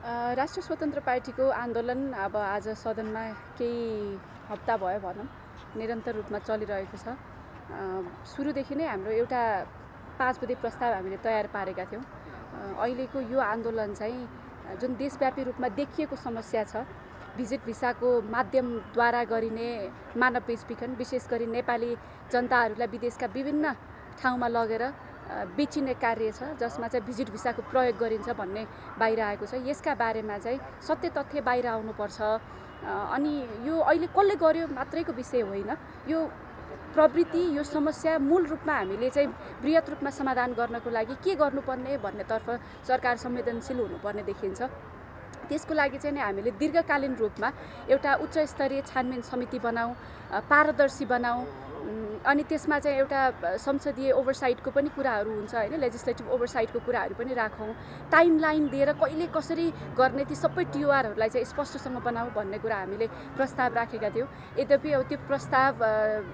राष्ट्रिय स्वतन्त्र पार्टीको आन्दोलन अब आज सदनमा केही हप्ता भयो भनौँ निरन्तर रूपमा चलिरहेको छ। सुरुदेखि नै हाम्रो एउटा 5 बुँदे प्रस्ताव हामीले तयार पारेका थियौँ। अहिलेको यो आन्दोलन चाहिँ जुन देशव्यापी रूपमा देखिएको समस्या छ, भिजिट भिसाको माध्यमद्वारा गरिने मानव बेचबिखन, विशेष गरी नेपाली जनताहरूलाई विदेशका विभिन्न ठाउँमा लगेर बेचिने कार्य छ, जसमा चाहिँ भिजिट भिसाको प्रयोग गरिन्छ भन्ने बाहिर आएको छ। यसका बारेमा चाहिँ सत्य तथ्य बाहिर आउनुपर्छ। अनि यो अहिले कसले गर्यो मात्रैको विषय होइन, यो प्रवृत्ति, यो समस्या मूल रूपमा हामीले चाहिँ बृहत रूपमा समाधान गर्नको लागि के गर्नुपर्ने भन्नेतर्फ सरकार संवेदनशील हुनुपर्ने देखिन्छ। त्यसको लागि चाहिँ हामीले दीर्घकालीन रूपमा एउटा उच्च स्तरीय छानबिन समिति बनाऊ, पारदर्शी बनाऊ, अनि त्यसमा चाहिँ एउटा संसदीय ओभरसाइटको पनि कुराहरू हुन्छ हैन, लेजिस्लेटिभ ओभरसाइटको कुराहरू पनि राखौँ। टाइमलाइन दिएर कहिले कसरी गर्ने ती सबै टिओआरहरूलाई चाहिँ स्पष्टसँग बनाऊ भन्ने कुरा हामीले प्रस्ताव राखेका थियौँ। यद्यपि अब त्यो प्रस्ताव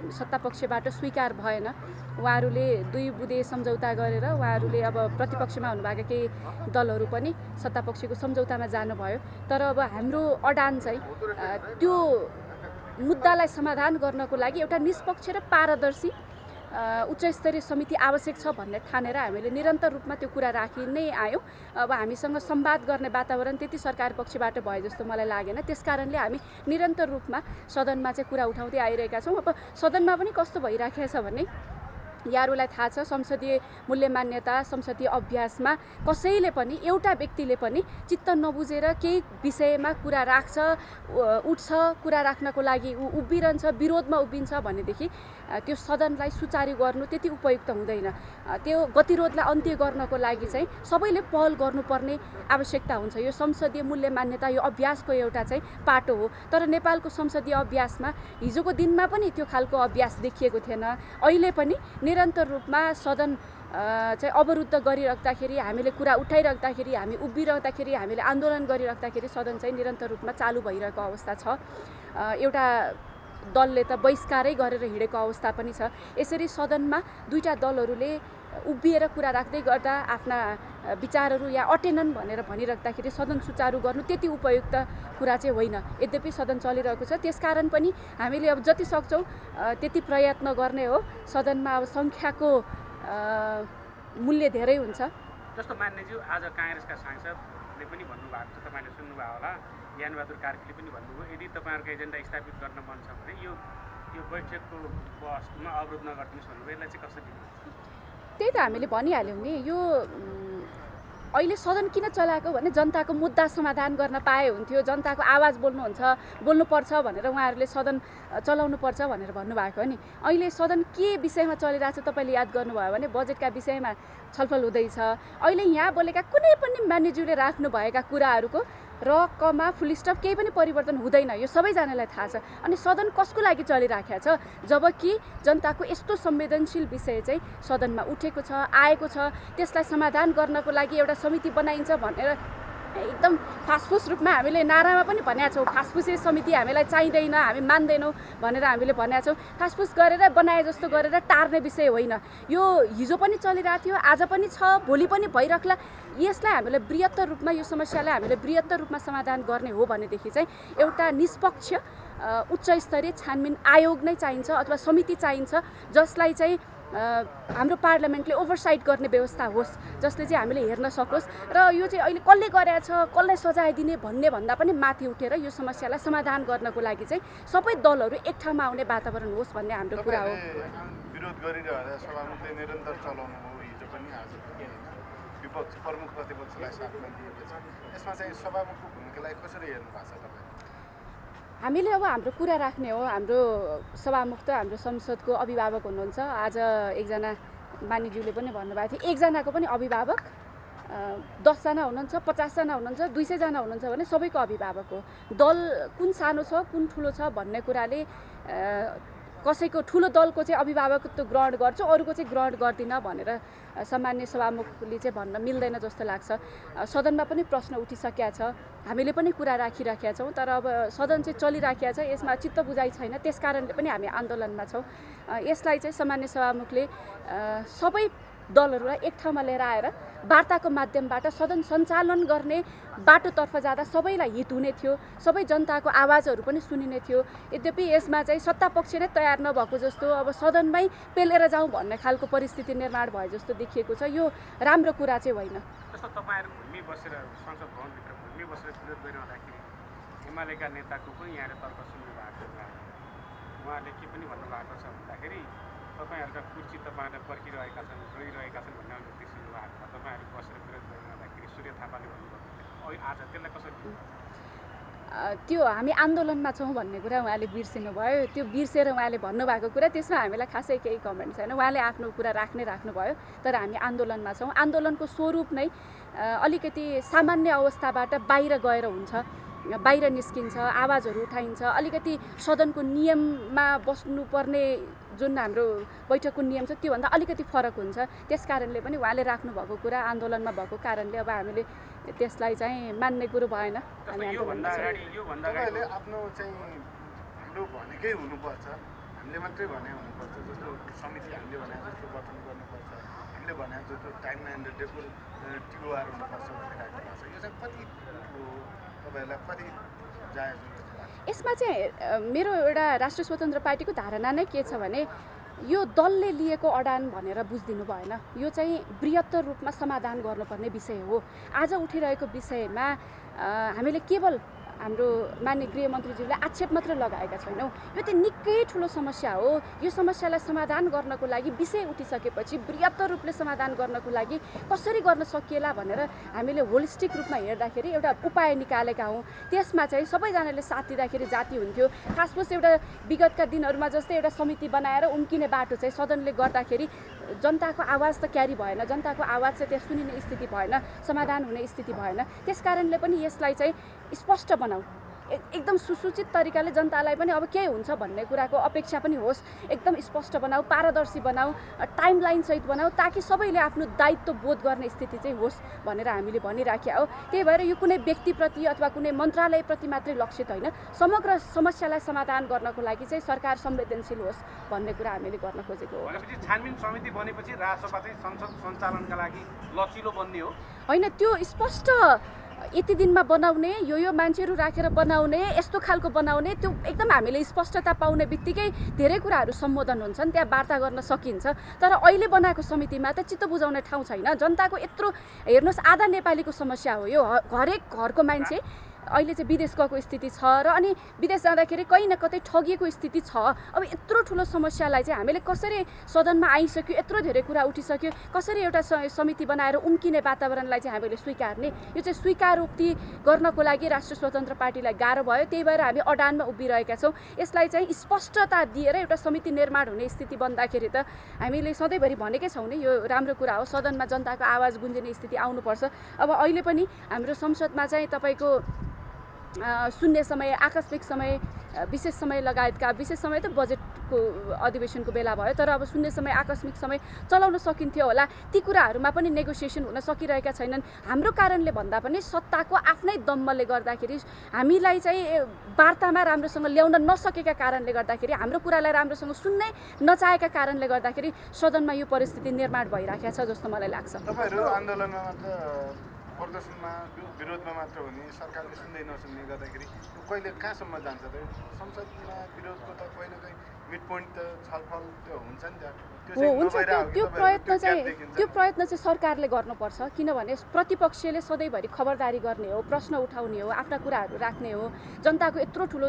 सत्तापक्षबाट स्वीकार भएन। उहाँहरूले 2 बुँदे सम्झौता गरेर उहाँहरूले अब प्रतिपक्षमा हुनुभएका केही दलहरू पनि सत्तापक्षको सम्झौतामा जानुभयो। तर अब हाम्रो अडान चाहिँ त्यो मुद्दालाई समाधान गर्नको लागि एउटा निष्पक्ष र पारदर्शी उच्च स्तरीय समिति आवश्यक छ भन्ने ठानेर हामीले निरन्तर रूपमा त्यो कुरा राखि नै आयौँ। अब हामीसँग संवाद गर्ने वातावरण त्यति सरकार पक्षबाट भए जस्तो मलाई लागेन। त्यसकारणले हामी निरन्तर रूपमा सदनमा चाहिँ कुरा उठाउँदै आइरहेका छौँ। अब सदनमा पनि कस्तो भइराखेको छ भने यहाँहरूलाई थाहा छ, संसदीय मूल्य मान्यता, संसदीय अभ्यासमा कसैले पनि, एउटा व्यक्तिले पनि चित्त नबुझेर केही विषयमा कुरा राख्छ, उठ्छ, कुरा राख्नको लागि उभिरहन्छ, विरोधमा उभिन्छ भनेदेखि त्यो सदनलाई सुचारू गर्नु त्यति उपयुक्त हुँदैन। त्यो गतिरोधलाई अन्त्य गर्नको लागि चाहिँ सबैले पहल गर्नुपर्ने आवश्यकता हुन्छ। यो संसदीय मूल्य मान्यता यो अभ्यासको एउटा चाहिँ पाटो हो। तर नेपालको संसदीय अभ्यासमा हिजोको दिनमा पनि त्यो खालको अभ्यास देखिएको थिएन। अहिले पनि निरन्तर रूपमा सदन चाहिँ अवरुद्ध गरिराख्दाखेरि, हामीले कुरा उठाइराख्दाखेरि, हामी उभिराख्दाखेरि, हामीले आन्दोलन गरिराख्दाखेरि सदन चाहिँ निरन्तर रूपमा चालु भइरहेको अवस्था छ। एउटा दलले त बहिष्कारै गरेर हिँडेको अवस्था पनि छ। यसरी सदनमा दुईटा दलहरूले उभिएर कुरा राख्दै गर्दा आफ्ना विचारहरू या अटेनन् भनेर भनिराख्दाखेरि सदन सुचारू गर्नु त्यति उपयुक्त कुरा चाहिँ होइन। यद्यपि सदन चलिरहेको छ, त्यसकारण पनि हामीले अब जति सक्छौँ त्यति प्रयत्न गर्ने हो। सदनमा अब सङ्ख्याको मूल्य धेरै हुन्छ। जस्तो मान्यज्यू आज काङ्ग्रेसका सांसदले पनि भन्नुभएको छ, तपाईँले सुन्नुभयो होला, ज्ञानबहादुर कार्कीले पनि भन्नुभयो, यदि तपाईँहरूको एजेन्डा स्थापित गर्न मन छ भने यो बैठकको वस्तुमा अवरोध नगरिदिनुहोस् भन्नुभयो। यसलाई चाहिँ कसरी लिनुहुन्छ? त्यही त हामीले भनिहाल्यौँ नि, यो अहिले सदन किन चलाएको भने जनताको मुद्दा समाधान गर्न पाए हुन्थ्यो, जनताको आवाज बोल्नुपर्छ भनेर उहाँहरूले सदन चलाउनुपर्छ भनेर भन्नुभएको हो नि। अहिले सदन के विषयमा चलिरहेछ तपाईँले याद गर्नुभयो भने बजेटका विषयमा छलफल हुँदैछ। अहिले यहाँ बोलेका कुनै पनि मान्यज्यूले राख्नुभएका कुराहरूको र कमा फुलस्टप केही पनि परिवर्तन हुँदैन, यो सबैजनालाई थाहा छ। अनि सदन कसको लागि चलिराखेको छ? जबकि जनताको यस्तो संवेदनशील विषय चाहिँ सदनमा उठेको छ, आएको छ, त्यसलाई समाधान गर्नको लागि एउटा समिति बनाइन्छ भनेर एकदम फासफुस रूपमा हामीले नारामा पनि भनेका छौँ। फासफुसे समिति हामीलाई चाहिँदैन, हामी मान्दैनौँ भनेर हामीले भनेका छौँ। फासफुस गरेर बनाए जस्तो गरेर टार्ने विषय होइन। यो हिजो पनि चलिरहेको थियो, आज पनि छ, भोलि पनि भइराख्ला। यसलाई हामीले बृहत्तर रूपमा, यो समस्यालाई हामीले बृहत्तर रूपमा समाधान गर्ने हो भनेदेखि चाहिँ एउटा निष्पक्ष उच्च स्तरीय छानबिन आयोग नै चाहिन्छ अथवा समिति चाहिन्छ, जसलाई चाहिँ हाम्रो पार्लियामेन्टले ओभरसाइट गर्ने व्यवस्था होस्, जसले चाहिँ हामीले हेर्न सकोस्। र यो चाहिँ अहिले कसले गरेछ, कसलाई सजाय दिने भन्ने भन्दा पनि माथि उठेर यो समस्यालाई समाधान गर्नको लागि चाहिँ सबै दलहरू एक ठाउँमा आउने वातावरण होस् भन्ने हाम्रो कुरा हो। विरोध गरिरहेर सभामुखले निरन्तर चलाउनु हो, हिजो पनि आज विपक्ष प्रमुख प्रतिपक्षलाई साथमा दिएपछि यसमा चाहिँ सभामुखको भूमिकालाई कसरी हेर्नु भएको छ तपाईँ? हामीले अब हाम्रो कुरा राख्ने हो। हाम्रो सभामुख त हाम्रो संसदको अभिभावक हुनुहुन्छ। आज एकजना मान्यज्यूले पनि भन्नुभएको थियो, एकजनाको पनि अभिभावक 10 जना हुनुहुन्छ, 50 जना हुनुहुन्छ, 200 जना हुनुहुन्छ भने सबैको अभिभावक हो। दल कुन सानो छ, कुन ठुलो छ भन्ने कुराले कसैको ठुलो दलको चाहिँ अभिभावकत्व ग्रहण गर्छु, अरूको चाहिँ ग्रहण गर्दिनँ भनेर सामान्य सभामुखले चाहिँ भन्न मिल्दैन जस्तो लाग्छ। सदनमा पनि प्रश्न उठिसकेका छ, हामीले पनि कुरा राखिराखेका छौँ। तर अब सदन चाहिँ चलिराखेका छ, यसमा चित्त बुझाइ छैन, त्यसकारणले पनि हामी आन्दोलनमा छौँ। यसलाई चाहिँ सामान्य सभामुखले सबै दलहरूलाई एक ठाउँमा लिएर आएर वार्ताको माध्यमबाट सदन सञ्चालन गर्ने बाटोतर्फ जाँदा सबैलाई हित हुने थियो, सबै जनताको आवाजहरू पनि सुनिने थियो। यद्यपि यसमा चाहिँ सत्तापक्ष नै तयार नभएको जस्तो, अब सदनमै पेलेर जाउँ भन्ने खालको परिस्थिति निर्माण भए जस्तो देखिएको छ। यो राम्रो कुरा चाहिँ होइन। जस्तो तपाईँहरू भूमि बसेर संसद भवनभित्र भूमि बसेर विरोध गरिरहँदाखेरि एमालेका नेताको पनि यहाँले तर्क सुन्नु भएको छ। उहाँले के पनि भन्नुभएको छ भन्दाखेरि तपाईँहरूका कुर्सी तपाईँहरूलाई पर्खिरहेका छन्, रोइरहेका छन् भन्ने अभिव्यक्ति सुन्नुभएको छ। तपाईँहरू बसेर विरोध गरिरहँदाखेरि सूर्य थापाले भन्नुभएको आज त्यसलाई कसरी त्यो हामी आन्दोलनमा छौँ भन्ने कुरा उहाँले बिर्सिनु भयो। त्यो बिर्सेर उहाँले भन्नुभएको कुरा त्यसमा हामीलाई खासै केही कमेन्ट छैन। उहाँले आफ्नो कुरा राख्नुभयो, तर हामी आन्दोलनमा छौँ। आन्दोलनको स्वरूप नै अलिकति सामान्य अवस्थाबाट बाहिर गएर हुन्छ, बाहिर निस्किन्छ, आवाजहरू उठाइन्छ, अलिकति सदनको नियममा बस्नुपर्ने जुन हाम्रो बैठकको नियम छ त्योभन्दा अलिकति फरक हुन्छ। त्यस कारणले पनि उहाँले राख्नुभएको कुरा आन्दोलनमा भएको कारणले अब हामीले त्यसलाई चाहिँ मान्ने कुरो भएन। तपाईँले आफ्नो चाहिँ हाम्रो भनेकै हुनुपर्छ, हामीले मात्रै भने हुनुपर्छ, जस्तो समिति हामीले भने जस्तो गठन गर्नुपर्छ, हामीले भने जस्तो टाइममा एन्ड टेबल टिओआर हुनुपर्छ भन्ने राख्नु भएको छ। यो चाहिँ कति तपाईँहरूलाई कति जायज हुन्छ? यसमा चाहिँ मेरो एउटा राष्ट्रिय स्वतन्त्र पार्टीको धारणा नै के छ भने यो दलले लिएको अडान भनेर बुझिदिनु भएन। यो चाहिँ बृहत्तर रूपमा समाधान गर्नुपर्ने विषय हो। आज उठिरहेको विषयमा हामीले केवल हाम्रो माननीय गृहमन्त्रीज्यूले आक्षेप मात्र लगाएका छैनौँ। यो चाहिँ निकै ठुलो समस्या हो। यो समस्यालाई समाधान गर्नको लागि विषय उठिसकेपछि बृहत्तर रूपले समाधान गर्नको लागि कसरी गर्न सकिएला भनेर हामीले होलिस्टिक रूपमा हेर्दाखेरि एउटा उपाय निकालेका हौँ। त्यसमा चाहिँ सबैजनाले साथ दिँदाखेरि जाति हुन्थ्यो। खासमा एउटा विगतका दिनहरूमा जस्तै एउटा समिति बनाएर उम्किने बाटो चाहिँ सदनले गर्दाखेरि जनताको आवाज त क्यारी भएन, जनताको आवाज चाहिँ त्यहाँ सुनिने स्थिति भएन, समाधान हुने स्थिति भएन। त्यस कारणले पनि यसलाई चाहिँ स्पष्ट बनाऊ, एकदम सुसूचित तरिकाले जनतालाई पनि अब के हुन्छ भन्ने कुराको अपेक्षा पनि होस्, एकदम स्पष्ट बनाऊ, पारदर्शी बनाऊ, टाइमलाइन सहित बनाऊ, ताकि सबैले आफ्नो दायित्व बोध गर्ने स्थिति चाहिँ होस् भनेर हामीले भनिराखेका हो। त्यही भएर यो कुनै व्यक्तिप्रति अथवा कुनै मन्त्रालयप्रति मात्रै लक्षित होइन, समग्र समस्यालाई समाधान गर्नको लागि चाहिँ सरकार संवेदनशील होस् भन्ने कुरा हामीले गर्न खोजेको हो। भनेपछि छानबिन समिति बनेपछि राजसभा चाहिँ संसद सञ्चालनका लागि लचिलो बन्ने हो होइन? त्यो स्पष्ट यति दिनमा बनाउने, यो मान्छेहरू राखेर बनाउने, यस्तो खालको बनाउने, त्यो एकदम हामीले स्पष्टता पाउने बित्तिकै धेरै कुराहरू सम्बोधन हुन्छन्, त्यहाँ वार्ता गर्न सकिन्छ। तर अहिले बनाएको समितिमा त चित्त बुझाउने ठाउँ छैन। जनताको यत्रो हेर्नुहोस्, आधा नेपालीको समस्या हो यो। हरेक घरको मान्छे अहिले चाहिँ विदेश गएको स्थिति छ र अनि विदेश जाँदाखेरि कहीँ न कतै ठगिएको स्थिति छ। अब यत्रो ठुलो समस्यालाई चाहिँ हामीले कसरी सदनमा आइसक्यो, यत्रो धेरै कुरा उठिसक्यो, कसरी एउटा समिति बनाएर उम्किने वातावरणलाई चाहिँ हामीले स्वीकार्ने? यो चाहिँ स्वीकारोक्ति गर्नको लागि राष्ट्रिय स्वतन्त्र पार्टीलाई गाह्रो भयो। त्यही भएर हामी अडानमा उभिरहेका छौँ। यसलाई चाहिँ स्पष्टता दिएर एउटा समिति निर्माण हुने स्थिति बन्दाखेरि त हामीले सधैँभरि भनेकै छौँ नि, यो राम्रो कुरा हो। सदनमा जनताको आवाज गुन्जिने स्थिति आउनुपर्छ। अब अहिले पनि हाम्रो संसदमा चाहिँ तपाईँको शून्य समय, आकस्मिक समय, विशेष समय लगायतका, विशेष समय त बजेटको अधिवेशनको बेला भयो, तर अब शून्य समय, आकस्मिक समय चलाउन सकिन्थ्यो होला। ती कुराहरूमा पनि नेगोसिएसन हुन सकिरहेका छैनन्। हाम्रो कारणले भन्दा पनि सत्ताको आफ्नै दम्बले गर्दाखेरि हामीलाई चाहिँ वार्तामा राम्रोसँग ल्याउन नसकेका कारणले गर्दाखेरि, हाम्रो कुरालाई राम्रोसँग सुन्नै नचाहेका कारणले गर्दाखेरि सदनमा यो परिस्थिति निर्माण भइरहेको छ जस्तो मलाई लाग्छ। तपाईँहरू आन्दोलनमा मात्र, प्रदर्शनमा, विरोधमा मात्र हो नि, सरकारले सुन्दै नसुन्ने गर्दाखेरि कहिले कहाँसम्म जान्छ त? संसदमा विरोधको त कहिले कहीँ मिड पोइन्ट त छलफल त्यो हुन्छ नि त। हुन्छ, त्यो प्रयत्न चाहिँ सरकारले गर्नुपर्छ। किनभने प्रतिपक्षले सधैँभरि खबरदारी गर्ने हो, प्रश्न उठाउने हो, आफ्ना कुराहरू राख्ने हो। जनताको यत्रो ठुलो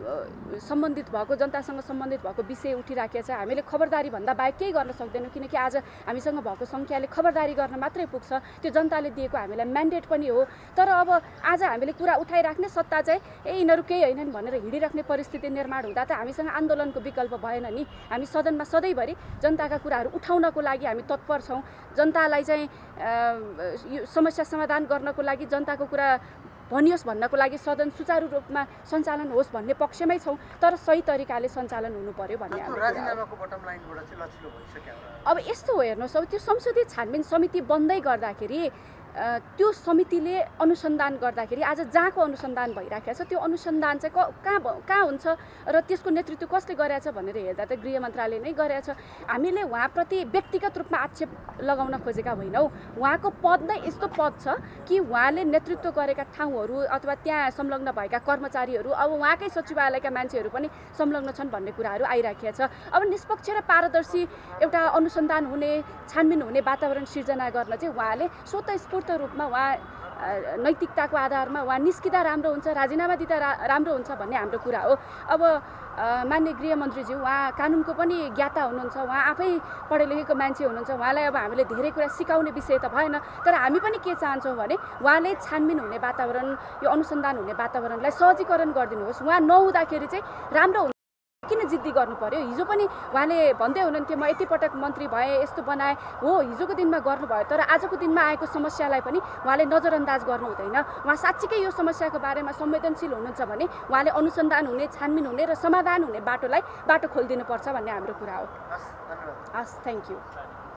सम्बन्धित भएको, जनतासँग सम्बन्धित भएको विषय उठिराखेको छ। हामीले खबरदारी भन्दा बाहेक केही गर्न सक्दैनौँ, किनकि आज हामीसँग भएको सङ्ख्याले खबरदारी गर्न मात्रै पुग्छ। त्यो जनताले दिएको हामीलाई म्यान्डेट पनि हो। तर अब आज हामीले कुरा उठाइराख्ने, सत्ता चाहिँ यिनीहरू केही होइनन् भनेर हिँडिराख्ने परिस्थिति निर्माण हुँदा त हामीसँग आन्दोलनको विकल्प भएन नि। हामी सदनमा सधैँभरि जनताका कुराहरू उठाउनको लागि हामी तत्पर छौँ। जनतालाई चाहिँ यो समस्या समाधान गर्नको लागि, जनताको कुरा भनियोस् भन्नको लागि सदन सुचारू रूपमा सञ्चालन होस् भन्ने पक्षमै छौँ। तर सही तरिकाले सञ्चालन हुनु पर्यो भन्ने राजीनामाको बटम लाइनबाट चाहिँ लचिलो भइसक्यो। अब यस्तो हो, हेर्नुहोस्, अब त्यो संसदीय छानबिन समिति बन्दै गर्दाखेरि त्यो समितिले अनुसन्धान गर्दाखेरि आज जहाँको अनुसन्धान भइराखेको छ त्यो अनुसन्धान चाहिँ कहाँ हुन्छ र त्यसको नेतृत्व कसले गरेछ भनेर हेर्दा त गृह मन्त्रालय नै गरेछ। हामीले उहाँप्रति व्यक्तिगत रूपमा आक्षेप लगाउन खोजेका होइनौँ। उहाँको पद नै यस्तो पद छ कि उहाँले नेतृत्व गरेका ठाउँहरू अथवा त्यहाँ संलग्न भएका कर्मचारीहरू अब उहाँकै सचिवालयका मान्छेहरू पनि संलग्न छन् भन्ने कुराहरू आइराखेको छ। अब निष्पक्ष र पारदर्शी एउटा अनुसन्धान हुने, छानबिन हुने वातावरण सिर्जना गर्न चाहिँ उहाँले स्वतःस्फूर्त रूपमा उहाँ नैतिकताको आधारमा उहाँ निस्किँदा राम्रो हुन्छ, राजीनामा दिँदा राम्रो हुन्छ भन्ने हाम्रो कुरा हो। अब मान्य गृहमन्त्रीज्यू उहाँ कानुनको पनि ज्ञाता हुनुहुन्छ, उहाँ आफै पढे लेखेको मान्छे हुनुहुन्छ, उहाँलाई अब हामीले धेरै कुरा सिकाउने विषय त भएन। तर हामी पनि के चाहन्छौँ भने उहाँले छानबिन हुने वातावरण, यो अनुसन्धान हुने वातावरणलाई सहजीकरण गरिदिनुहोस्। उहाँ नहुँदाखेरि चाहिँ राम्रो किन जिद्दी गर्नु पर्यो? हिजो पनि उहाँले भन्दै हुनुहुन्थ्यो म यति पटक मन्त्री भएँ, यस्तो बनाएँ। हो, हिजोको दिनमा गर्नुभयो, तर आजको दिनमा आएको समस्यालाई पनि उहाँले नजरअन्दाज गर्नु हुँदैन। उहाँ साँच्चीकै यो समस्याको बारेमा संवेदनशील हुनुहुन्छ भने उहाँले अनुसन्धान हुने, छानबिन हुने र समाधान हुने बाटो खोलिदिनुपर्छ भन्ने हाम्रो कुरा हो। हस्, थ्याङ्क यू।